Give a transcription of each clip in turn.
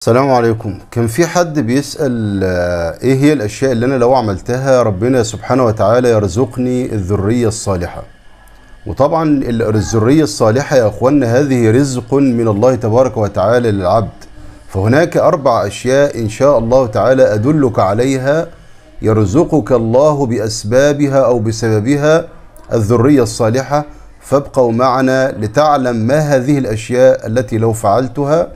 السلام عليكم. كان في حد بيسأل ايه هي الاشياء اللي انا لو عملتها ربنا سبحانه وتعالى يرزقني الذرية الصالحة. وطبعا الذرية الصالحة يا اخوانا هذه رزق من الله تبارك وتعالى للعبد. فهناك 4 أشياء ان شاء الله تعالى ادلك عليها يرزقك الله باسبابها او بسببها الذرية الصالحة. فابقوا معنا لتعلم ما هذه الاشياء التي لو فعلتها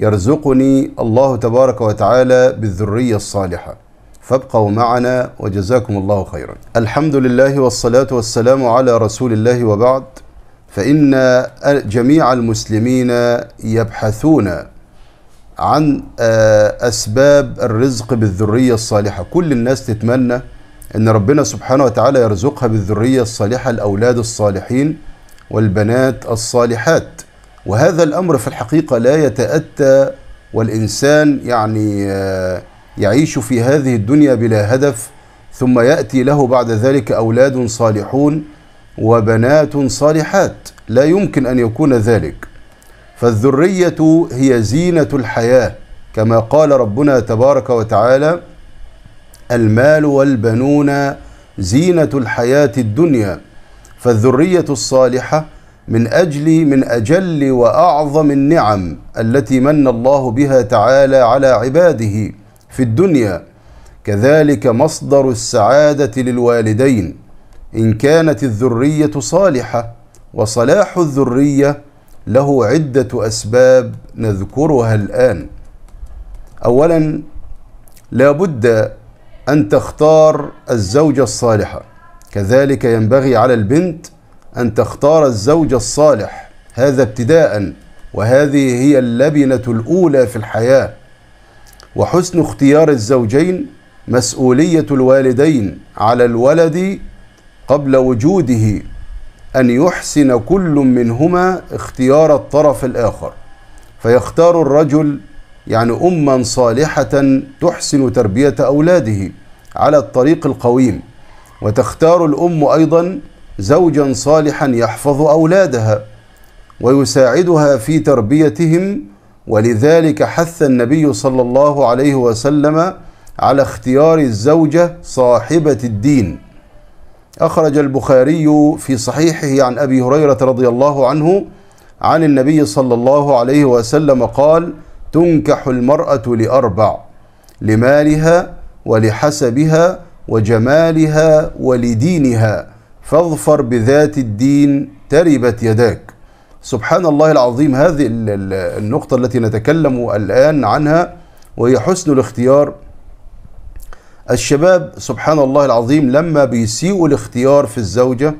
يرزقني الله تبارك وتعالى بالذرية الصالحة. فابقوا معنا وجزاكم الله خيرا. الحمد لله والصلاة والسلام على رسول الله، وبعد، فإن جميع المسلمين يبحثون عن أسباب الرزق بالذرية الصالحة. كل الناس تتمنى أن ربنا سبحانه وتعالى يرزقها بالذرية الصالحة، الأولاد الصالحين والبنات الصالحات. وهذا الأمر في الحقيقة لا يتأتى، والإنسان يعيش في هذه الدنيا بلا هدف، ثم يأتي له بعد ذلك أولاد صالحون وبنات صالحات. لا يمكن أن يكون ذلك. فالذرية هي زينة الحياة، كما قال ربنا تبارك وتعالى: المال والبنون زينة الحياة الدنيا. فالذرية الصالحة من أجل وأعظم النعم التي من الله بها تعالى على عباده في الدنيا. كذلك مصدر السعادة للوالدين إن كانت الذرية صالحة. وصلاح الذرية له عدة أسباب نذكرها الآن. أولا، لا بد أن تختار الزوجة الصالحة. كذلك ينبغي على البنت أن تختار الزوج الصالح، هذا ابتداء، وهذه هي اللبنة الأولى في الحياة. وحسن اختيار الزوجين مسؤولية الوالدين على الولد قبل وجوده، أن يحسن كل منهما اختيار الطرف الآخر. فيختار الرجل أما صالحة تحسن تربية أولاده على الطريق القويم، وتختار الأم أيضا زوجا صالحا يحفظ أولادها ويساعدها في تربيتهم. ولذلك حث النبي صلى الله عليه وسلم على اختيار الزوجة صاحبة الدين. أخرج البخاري في صحيحه عن أبي هريرة رضي الله عنه عن النبي صلى الله عليه وسلم قال: تنكح المرأة ل4: لمالها ولحسبها وجمالها ولدينها، فاظفر بذات الدين تربت يداك. سبحان الله العظيم، هذه النقطة التي نتكلم الآن عنها وهي حسن الاختيار. الشباب سبحان الله العظيم لما بيسيئوا الاختيار في الزوجة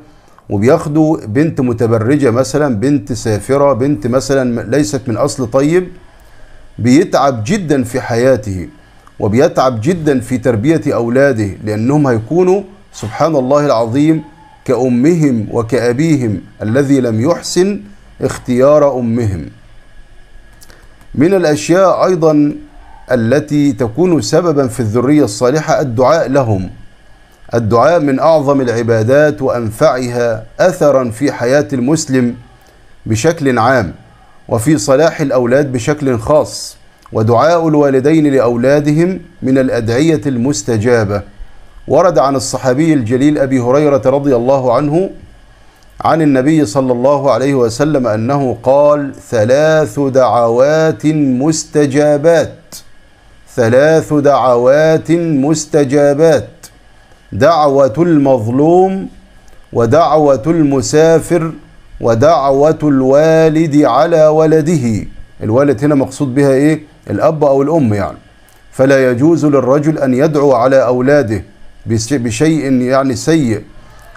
وبياخدوا بنت متبرجة مثلا، بنت سافرة، بنت مثلا ليست من أصل طيب، بيتعب جدا في حياته وبيتعب جدا في تربية أولاده، لأنهم هيكونوا سبحان الله العظيم كأمهم وكأبيهم الذي لم يحسن اختيار أمهم. من الأشياء أيضا التي تكون سببا في الذرية الصالحة الدعاء لهم. الدعاء من أعظم العبادات وأنفعها أثرا في حياة المسلم بشكل عام، وفي صلاح الأولاد بشكل خاص. ودعاء الوالدين لأولادهم من الأدعية المستجابة. ورد عن الصحابي الجليل أبي هريرة رضي الله عنه عن النبي صلى الله عليه وسلم أنه قال: 3 دعوات مستجابات، 3 دعوات مستجابات: دعوة المظلوم، ودعوة المسافر، ودعوة الوالد على ولده. الوالد هنا مقصود بها إيه؟ الأب أو الأم فلا يجوز للرجل أن يدعو على أولاده بشيء سيء،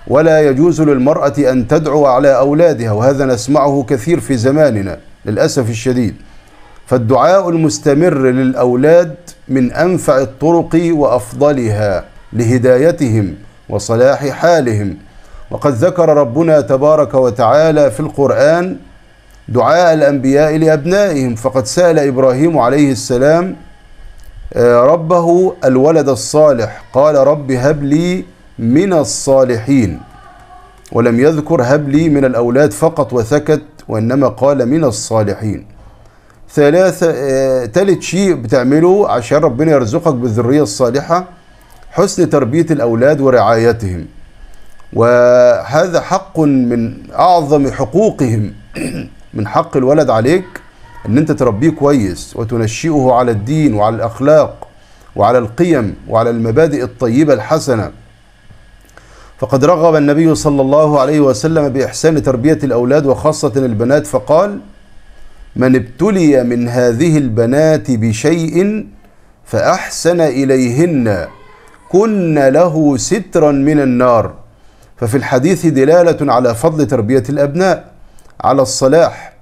ولا يجوز للمرأة أن تدعو على أولادها، وهذا نسمعه كثير في زماننا للأسف الشديد. فالدعاء المستمر للأولاد من أنفع الطرق وأفضلها لهدايتهم وصلاح حالهم. وقد ذكر ربنا تبارك وتعالى في القرآن دعاء الأنبياء لأبنائهم، فقد سأل إبراهيم عليه السلام ربه الولد الصالح، قال: رب هب لي من الصالحين. ولم يذكر هب لي من الأولاد فقط وسكت، وإنما قال من الصالحين. تالت شيء بتعمله عشان ربنا يرزقك بالذرية الصالحة حسن تربية الأولاد ورعايتهم، وهذا حق من أعظم حقوقهم. من حق الولد عليك أن أنت تربيه كويس وتنشئه على الدين وعلى الأخلاق وعلى القيم وعلى المبادئ الطيبة الحسنة. فقد رغب النبي صلى الله عليه وسلم بإحسان تربية الأولاد وخاصة البنات، فقال: من ابتلي من هذه البنات بشيء فأحسن إليهن كن له سترا من النار. ففي الحديث دلالة على فضل تربية الأبناء على الصلاح،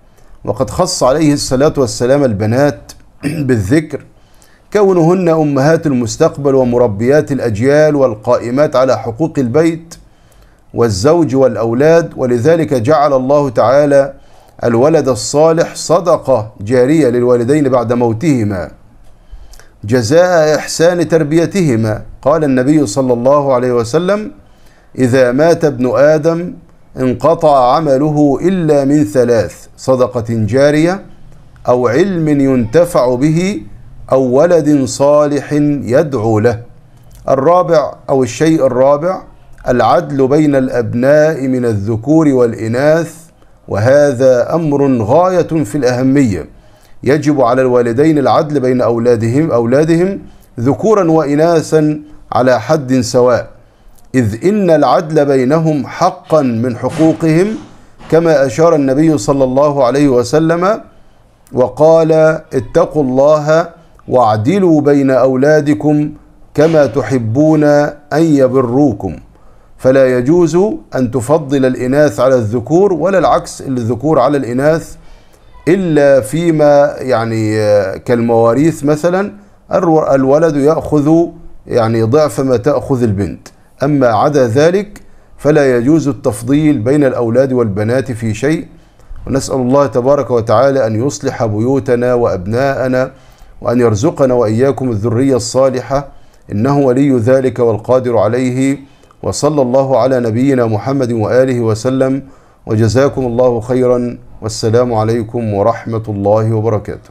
وقد خص عليه الصلاة والسلام البنات بالذكر كونهن أمهات المستقبل ومربيات الأجيال والقائمات على حقوق البيت والزوج والأولاد. ولذلك جعل الله تعالى الولد الصالح صدقة جارية للوالدين بعد موتهما جزاء إحسان تربيتهما. قال النبي صلى الله عليه وسلم: إذا مات ابن آدم انقطع عمله إلا من ثلاث: صدقة جارية أو علم ينتفع به أو ولد صالح يدعو له. الرابع أو الشيء الرابع العدل بين الأبناء من الذكور والإناث، وهذا أمر غاية في الأهمية. يجب على الوالدين العدل بين أولادهم ذكورا وإناثا على حد سواء، إذ إن العدل بينهم حقا من حقوقهم، كما أشار النبي صلى الله عليه وسلم وقال: اتقوا الله واعدلوا بين أولادكم كما تحبون أن يبروكم. فلا يجوز أن تفضل الإناث على الذكور ولا العكس، الذكور على الإناث، إلا فيما يعني كالمواريث مثلا الولد يأخذ يعني ضعف ما تأخذ البنت، أما عدا ذلك فلا يجوز التفضيل بين الأولاد والبنات في شيء. ونسأل الله تبارك وتعالى أن يصلح بيوتنا وأبناءنا وأن يرزقنا وإياكم الذرية الصالحة، إنه ولي ذلك والقادر عليه. وصلى الله على نبينا محمد وآله وسلم، وجزاكم الله خيرا، والسلام عليكم ورحمة الله وبركاته.